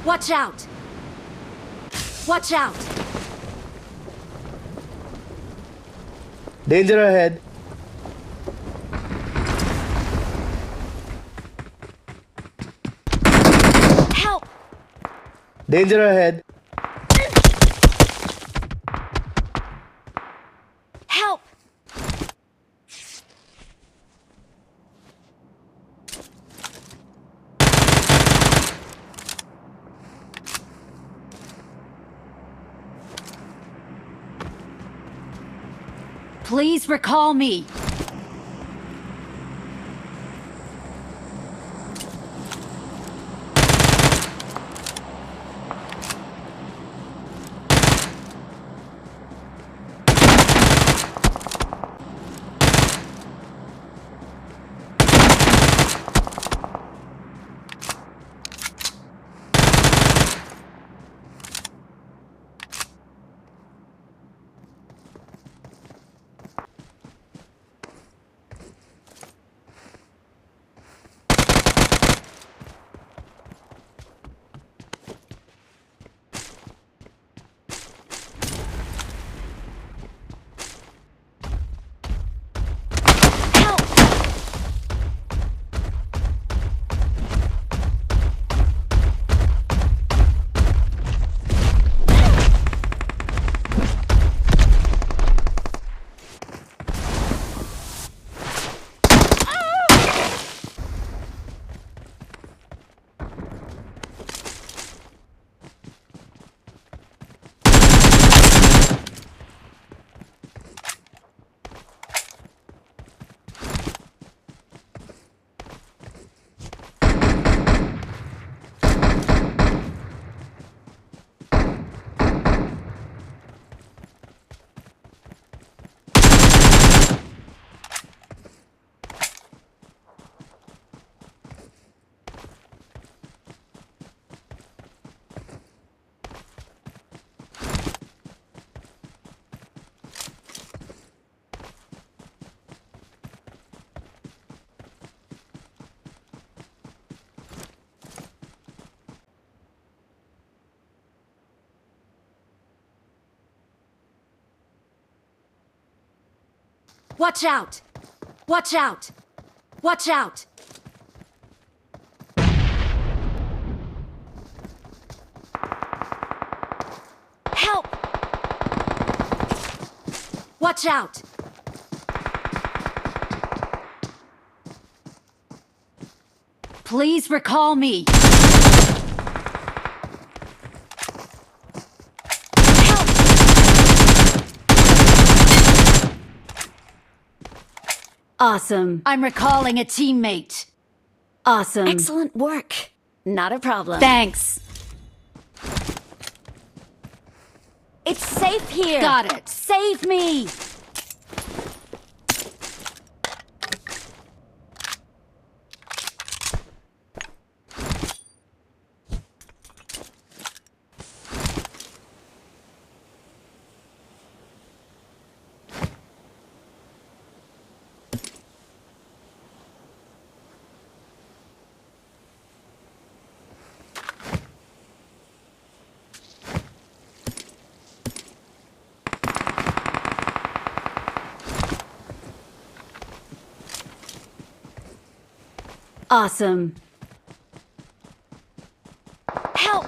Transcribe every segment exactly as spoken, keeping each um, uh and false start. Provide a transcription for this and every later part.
Watch out! Watch out! Danger ahead! Help! Danger ahead! Help! Please recall me. Watch out! Watch out! Watch out! Help! Watch out! Please recall me. Help! Awesome. I'm recalling a teammate. Awesome. Excellent work. Not a problem. Thanks. It's safe here. Got it. Save me. Awesome. Help!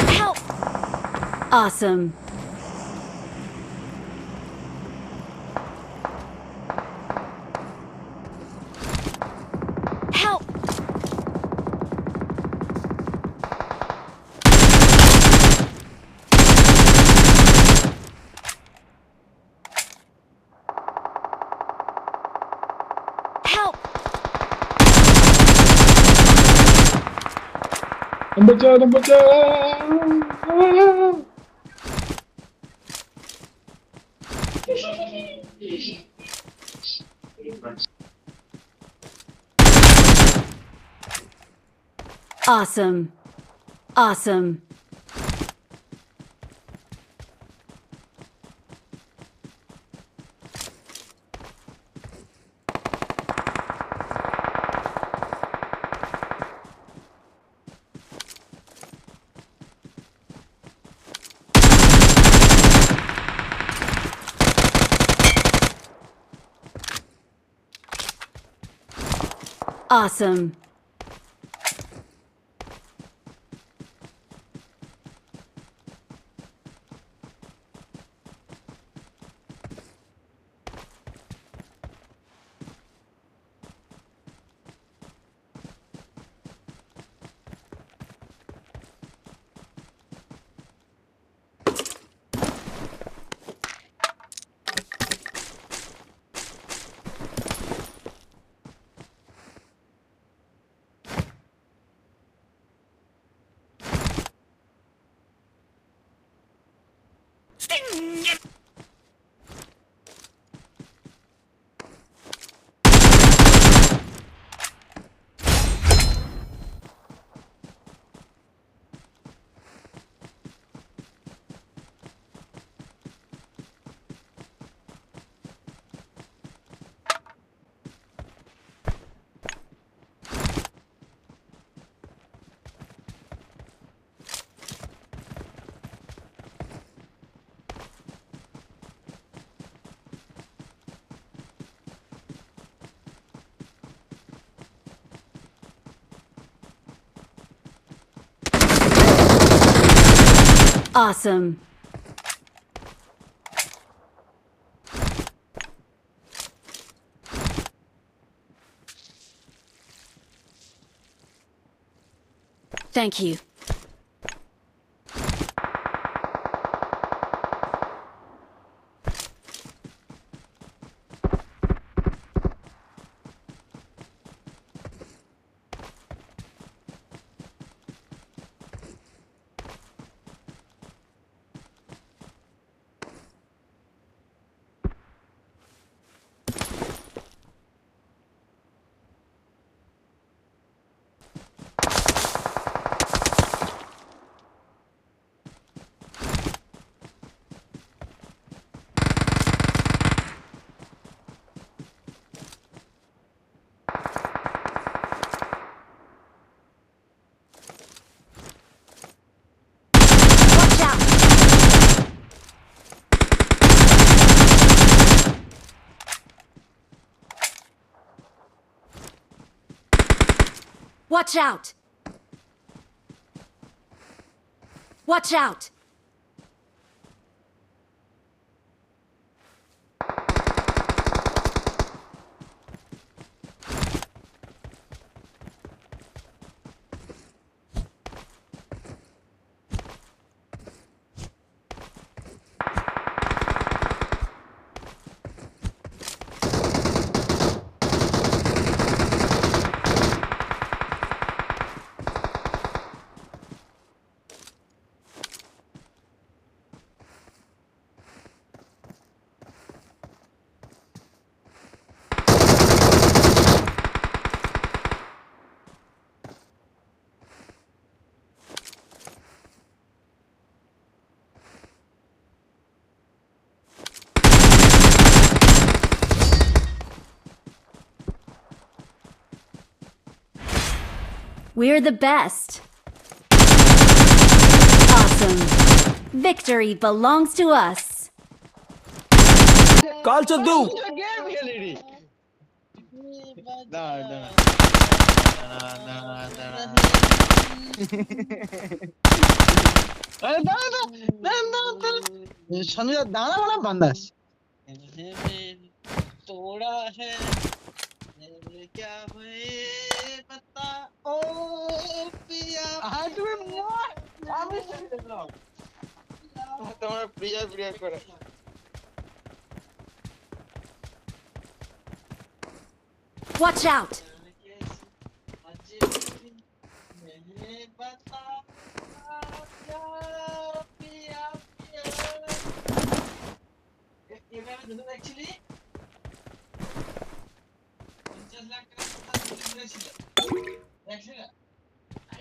Help! Awesome. Number two, number two. Awesome. Awesome. Awesome. Awesome. Thank you. Watch out! Watch out! Watch out! We're the best. Awesome. Victory belongs to us. Culture do. দাঁড়া, দাঁড়া। দাঁড়া, দাঁড়া, দাঁড়া। আরে দাঁড়া, দাঁড়া, দাঁড়া, দাঁড়া, দাঁড়া। এ, সঞ্জয় দা, দাঁড়া, দাঁড়া, বান্দাস। আরে তুমি মা, আমি তোমার প্রিয়া প্রিয়া করে। Watch out!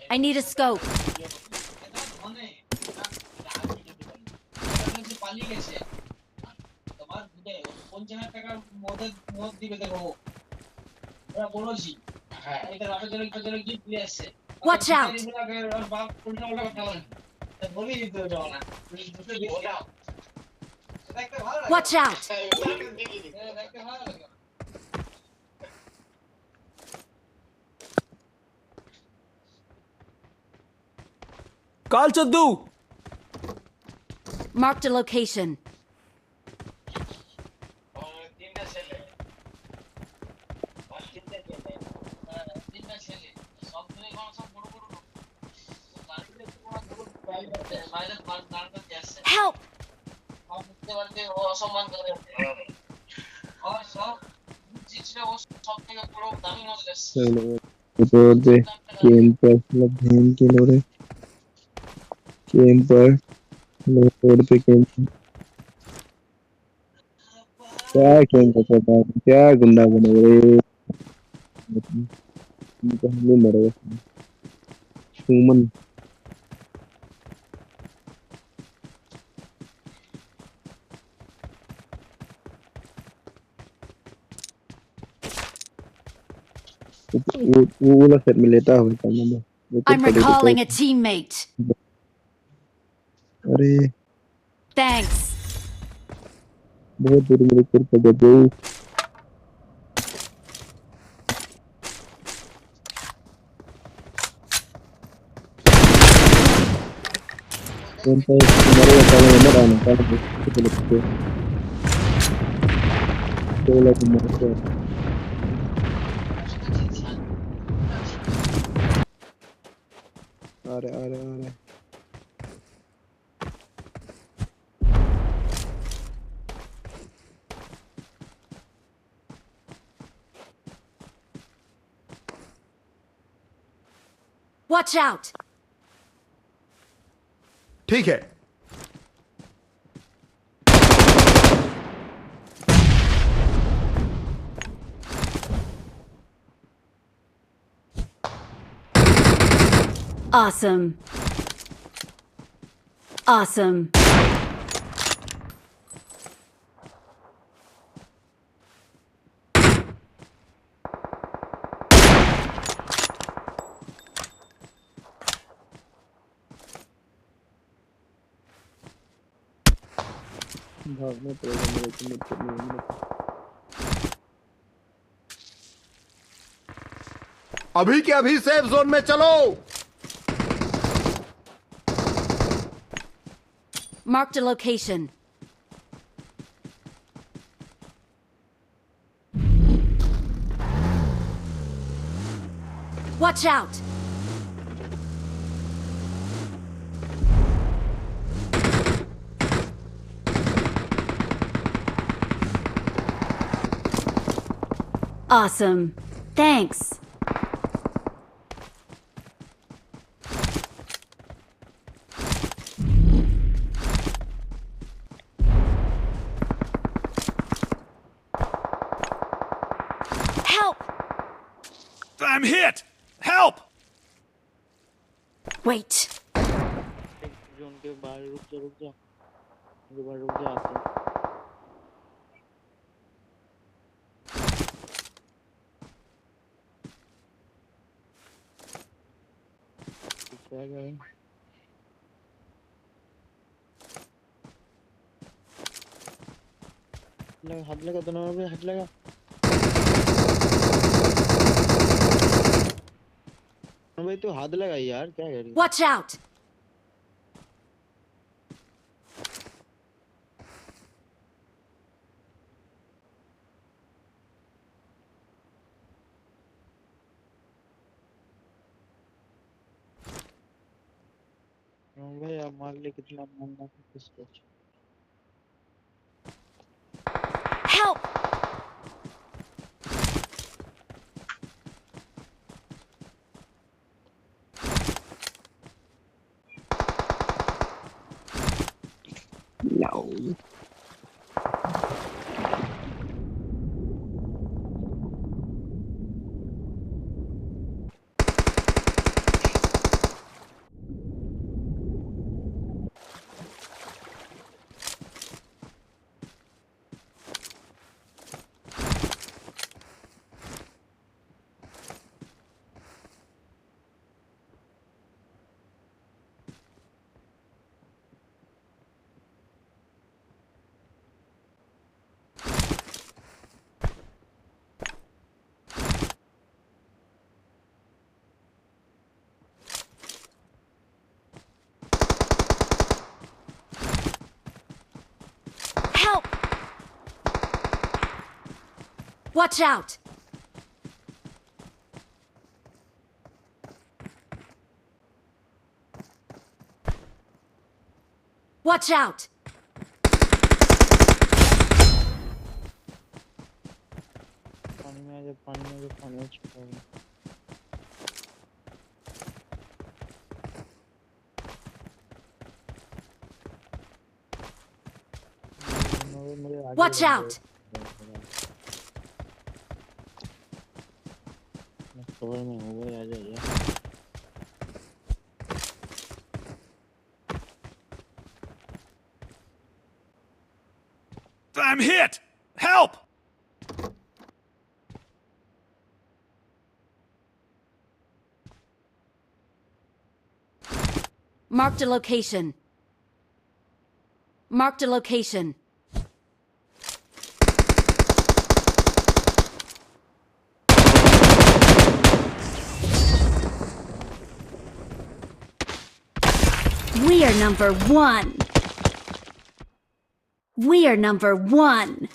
I need a scope. Watch out! Watch out! Kal chaddu. Marked a location. Help! Hello. Road पे कैंपर, मतलब बहन के लो रे। कैंपर, रोड पे कैंपर। क्या कैंपर करता है? क्या गुंडा बने रे? नहीं मरे। सुमन। वो, वो, वो वाला सेट में लेता हूँ, क्या नाम है? वो तो I'm पड़े recalling तो a teammate. अरे। Thanks. बहुत दूर मेरे सिर पे दे दो। Kung tayo, maro tayo, maro, ano, tayo, tayo, tayo, tayo, tayo, tayo. Are, are, are. Watch out! ठीक है। Awesome. Awesome. भागना पड़ेगा मेरे को, मत करना है मेरे को। अभी के अभी सेफ जोन में चलो। Marked a location. Watch out! Awesome. Thanks. Help! I'm hit! Help! Wait. Zone के बाहर रुक जा, रुक जा। एक बार रुक जा, आते हैं। पीछे आ गया है। लगा, हाथ लगा, दोनों पे हाथ लगा। हाँ भाई, तू हाथ लगा यार, क्या कर रही है? Watch out! हाँ भाई, आप मार ले, कितना मारना है किसको। Help! No. Help! Watch out! Watch out! पानी में आ जा, पानी में आ जा, पानी में छुपा है। Watch out! I'm hit! Help! Marked a location. Marked a location. We are number one. We are number one.